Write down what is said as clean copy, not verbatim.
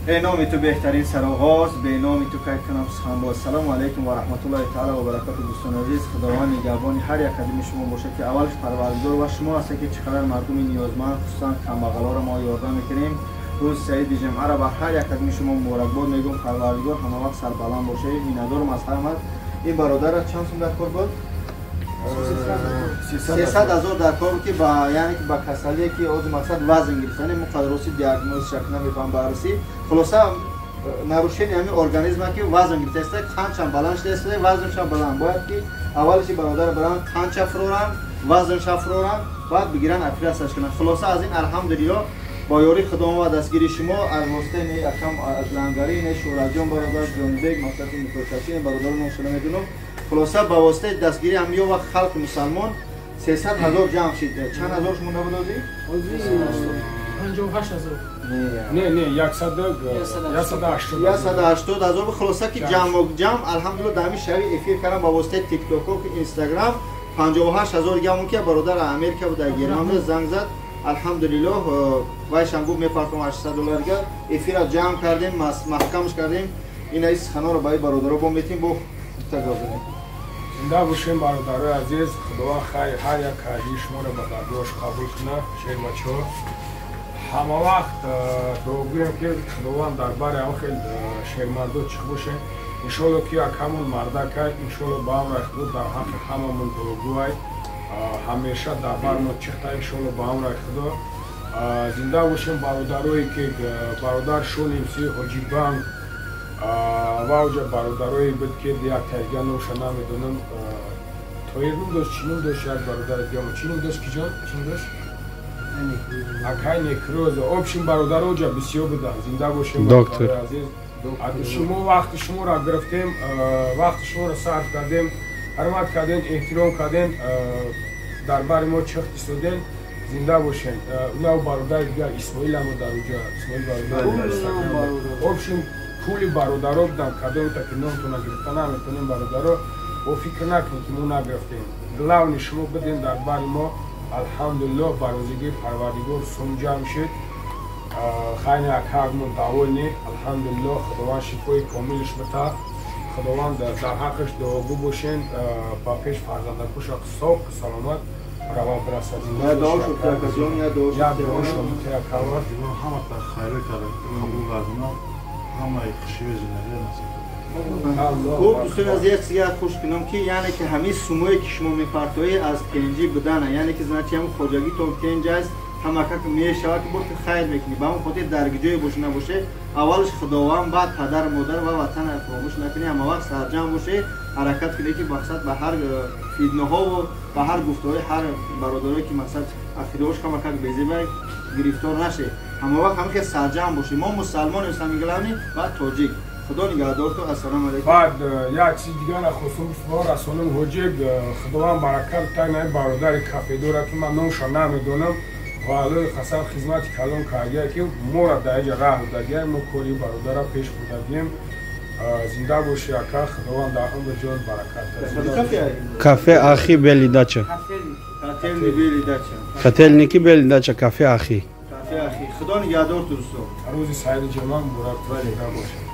Эй номи ту беҳтарин сароғоз, бе номи ту кай кунам сухан боз. Салому алайкум ва раҳматуллоҳи таала ва баракату. Дӯстони азиз, Худованд нигаҳбони ҳар як қадами шумо бошад, ки аввалш Парвардигор ва шумо ҳастед, ки чӣ қадар мардуми ниёзманд, хусусан камбағалоро мо ёрдам мекунем. Рӯзи саиди ҷумъаро ба ҳар як қадами шумо муборакбод мегӯм. Парвардигор ҳамавақт сарбаланд бошед. Миннатдорам аз ҳамат. Ин бародарат чанд сум дар кор буд? 300 000 дар кор, ки ба, яъне ки ба касалие, ки ози мақсад вазн гирифт, яъне муқаддароси диагноз шак намефаҳам баррасӣ. Хулоса, нарушение ҳамин организма, ки вазн гирифтааста, қандшам баланд шудааста, вазншам баланд. Бояд ки аввалиши бародар баранд, қандша фуроранд, вазнша фуроранд, баъд бигиранд, оператсияш кунанд. Хулоса, аз ин, алҳамдулилло, бо ёрии Худованд ва дастгири шумо, аз воситаи не акам аз Лангарӣ, не Шӯҳратҷон бародар, Ҷонибек, мақсади микрокаши, бародаро номшо намедонам. Хулоса, ба воситаи дастгири ҳамё ва халқи мусалмон 300 000 ҷамъ шид. Чанд ҳазор шумо набуд озӣ? 58 000. Не, не, 180. 180 000. Хулоса, ки ҷамъ ҷамъ, алҳамдулилла, дар ҳамин шаби эфир кардам ба воситаи Тиктоко, Инстаграм, 58 000 гамон, ки бародар Америка буд, дар Германия занг зад. Алҳамдулиллоҳ, вайшам гуфт, мепартом 800 доллар дигар. Эфира ҷамъ кардем, маҳкамш кардем. Ина суханоро ба бародаро бо метем, бо гап. Зинда бошем, бародарои азиз. Худованд хайр ҳар як хайрии шуморо ба даргоҳаш қабул кунад. Шербачаҳо, ҳама вақт дуогӯем, ки Худованд дар бари ҳам хел шермардо чиқ бошем. Иншолло, ки як ҳамон мардакай, иншолло, ба амраи Худо дар ҳаққи ҳамамон дуогӯай, ҳамеша дар бар мо чихта, иншолло, ба амраи Худо. Зинда бошем, бародарое ки бародар Шонимси, Ҳоҷибанг ва оҷа бародарое буд, ки як тайга номша намедонам, Тоир ном дошт, чӣ ном дошт, як бародари дигамо чӣ ном дошт, киҷон чӣ ном дошт, акай Некрӯз. Общем, бародаро оҷа бисёр буданд. Зинда бошем, доктор азиз. Шумо вақти шуморо гирифтем, вақти шуморо сарф кардем, ҳурмат кардем, эҳтиром кардем, дар бари мо чихт истодем. Зинда бошем. Унав бародари дигар Исмоиламо дар уҷа, Исмоил бародар. Общем, пули бародаро будам, кадомта ки номтона гирифта наметонем. Бародаро, бо фикр накунед, ки мо нагирифтем. Главный, шумо бидем дар бари мо. Алҳамдулиллоҳ, ба розигии Парвардигор сум ҷамъ шуд. Хайни акагмо довольный, алҳамдулиллоҳ. Худованд шифои комилш бита, Худованд дар ҳаққаш дуогӯ бошен, ба пеш фарзандакуша соқ саломат рава бирасад. Як Ҳамата хайрӣ карда қабул гардона, ҳамаи хушиёи зиндагиро насиб. Хуб, дӯстони азиз, як чизга хуш кунам, ки яъне ки ҳамин сумое, ки шумо мепартоӣ, аз тенҷӣ будана, яъне ки, значит, ҳамн хоҷагитон тенҷ аст, ҳамака мешавад, ки бо ту хайр мекунӣ. Ба ҳамн хотир дар ҷое боша набоше, аввалш Худованд, баъд падару модар ва ватана фаромӯш накунӣ. Ҳама вақт сарҷамъ боше, ҳаракат кунӣ, ки мақсад ба ҳар фитнаҳову ба ҳар гуфтаҳои ҳар бародарое, ки мақсад ақидаҳош камакак безеба, гирифтор наше. Ҳама вақт ҳамин хел сарҷамъ бошӣ. Мо мусалмонем, самое главное, ва тоҷик. Худо нигаҳдор ту. Ассалому алайкум. Баъд як чизи дигара хостум расонам. Ҳоҷиб, Худованд баракат тайнаи бародари кафедора, ки ман номша намедонам, ва Аллои қасам, хизмати калон кардия, ки моро дар иҷа раҳ додагия, мо кори бародара пеш бурдагием. Зинда боши, ака, Худованд дар умри ҷон баракат. Кафе Ахи, Бели дача. Котельники, Бели дача, кафе Ахи. Кафе Ахи. Худо нигаҳдор ту, дӯсто. Рӯзи саиди ҷумъа муборак бошад.